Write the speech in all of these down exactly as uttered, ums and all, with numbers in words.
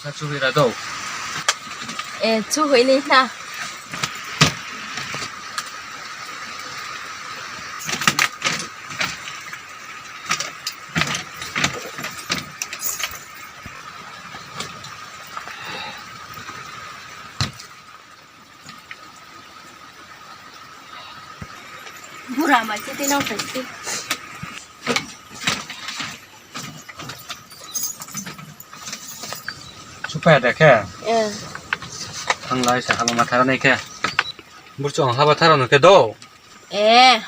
Sa chuhoi ra do. E, chuhoi ni na. Bura ma chiti nang phai chiti. Chupai da khe? Eh. Thanglai sa haba ma thara nai khe. Burchouh ang haba thara no khe do. Eh.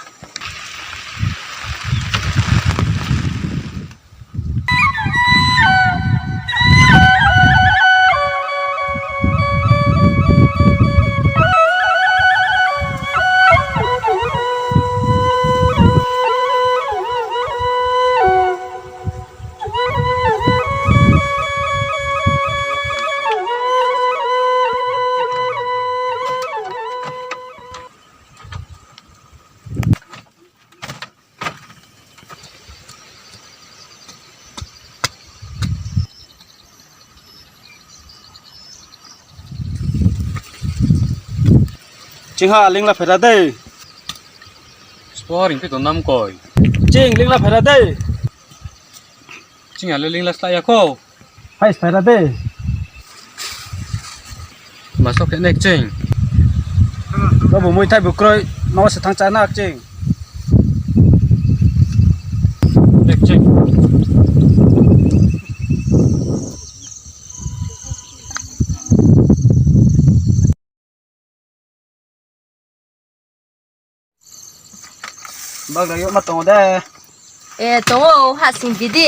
Ching ha lingla phai ra dei. Spor hing khe tong nam koi. Ching lingla phai ra dei. Ching ale lingla slái ya kho. Phai phai ra dei. Ma sok khe nek ching. Bo bo mui thai bo kroi. No se thang chá na ching. Nek ching. Bagra yo ma tong de. E, tong o, ha sing di di.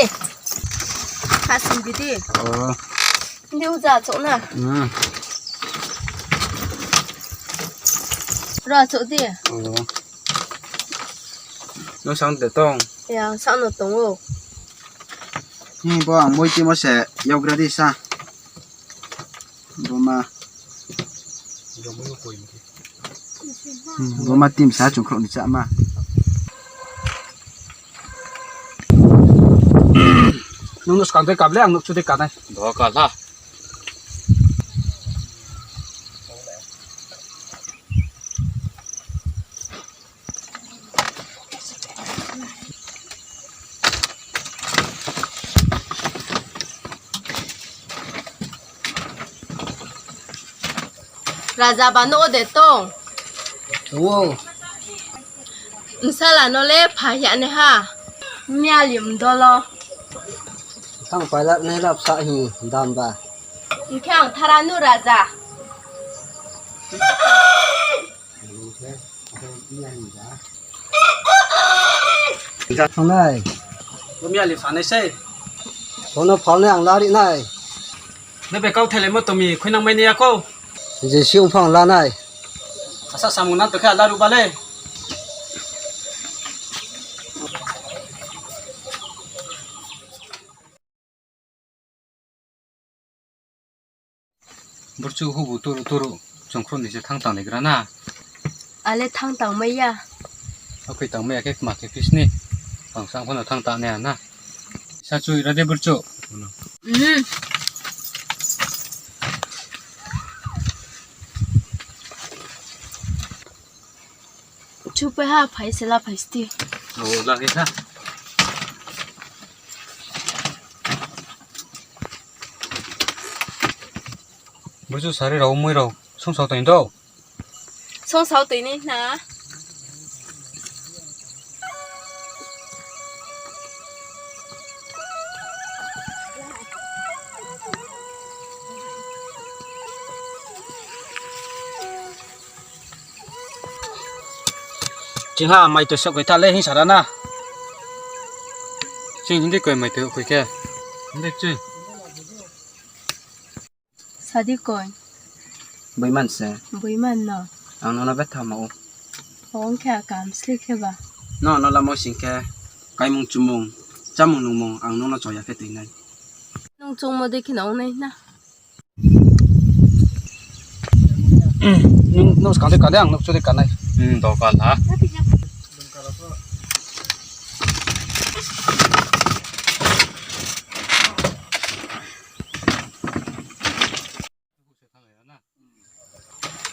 Ha sing di di. Oh. Ndi uja chok na. Hmm. Ra chok di. Oh. Nung sang de tong. Ya, sang no tong o. Ni bo ang moi ti mo se yaugra di sa. Bo ma. Hmm, bo ma tim sa chungkhrouh ni chá ma. Nung no skang de kap le ang nuk chu de ka nai. Do ka la. Raja ba no de tong. Tong o. Nsala no le pha ya ne ha. Mialim dolo. Thang pailak nai lap sa hi dam ba. Hing khe ang thara nu raja. Thangnai. Bo miya le phanai sei. Bono phalnai ang lari nai. Nebe kau thailaimo tomi khuinang mai ni ya kho. Je si ongphang lanai. Asa samung nang tokhe a laruh ba le. Burchu hubu turu turu chungkhruh ni se thang tang ni gra na. Ale thang tang mai ya. Akhoi tang mai ya khe kma khe phisni. Pang sang phano thang tang nai ya na. Sa chui ra de burchu. Mm. Chupai ha phai se la phai sti. O, la khe sa. Burchu sari rao mui rao song sao tong do. Song sao tong ni na. Ching ha mai to sok koi tha le hing sara na. Ching hindi koi mai to koi khe. Hindi ching. Sadi koi. Boiman se. Boiman no. Ang nono betha ma o. Ong khe a kam sli khe ba. No, no lamo sing khe. Kaimung chumung. Chamung nungmung ang nono choya khe tui nai. Nung chungmo de khe na ong nai na. Nung, nung skang de kade, ang nung chu de kanai. Hmm, do kal ha. Thangnai.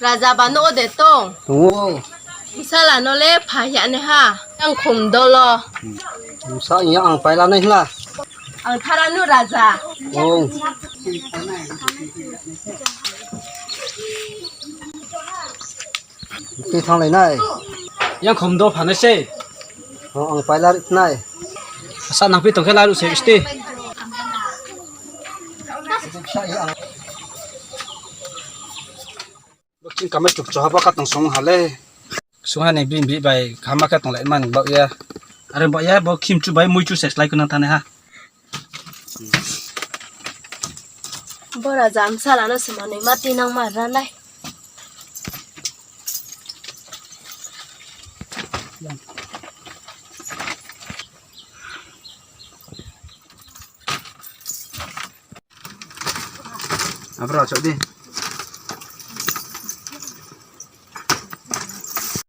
Raja ba no ode tong? Tong ou. Bsala no le pha ya nai ha. Yang khum dolo. Bsa ya ang paila nai hla. Ang thara no raja. Ong. Tui thang lai nai. Yang khom do pha nai se. O, ang paila ri nai. Asa nang pi tong khe la ru se sti. Bo khim kamai chuk choha bo kha tong sung ha le. Sung ha ni bini bi bai kaham khe tong lai man bak ya. Are bak ya bo khim chu bai mui chu se slái kunang thanai ha. Bo raja bsala no se manoi ma tinang ma ra nai. Abra chok di.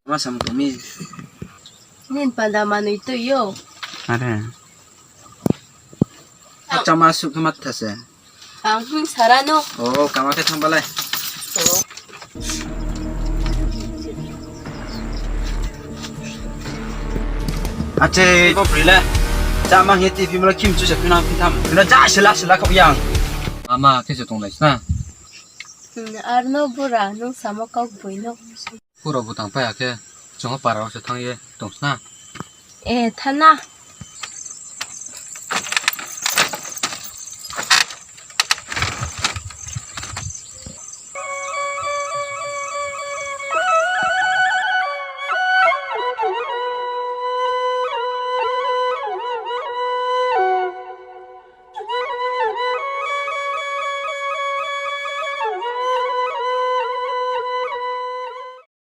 Ma sam kami. Nin panda manoi tui yo. Are. Achama suk khe ma tha se. Ang hing sara no. O, kama khe thang balai. O. Ache, bo bri le. Chama hing ye ti phi mala khim chu se phi nang phi tham. Bri le ja sela sela khau yang. Ama khe se tong lai sna. Hmm, ar no bura nung samo kau boi no. Pura butang pai akhe, chung para se thang ye tong sna. E, thana.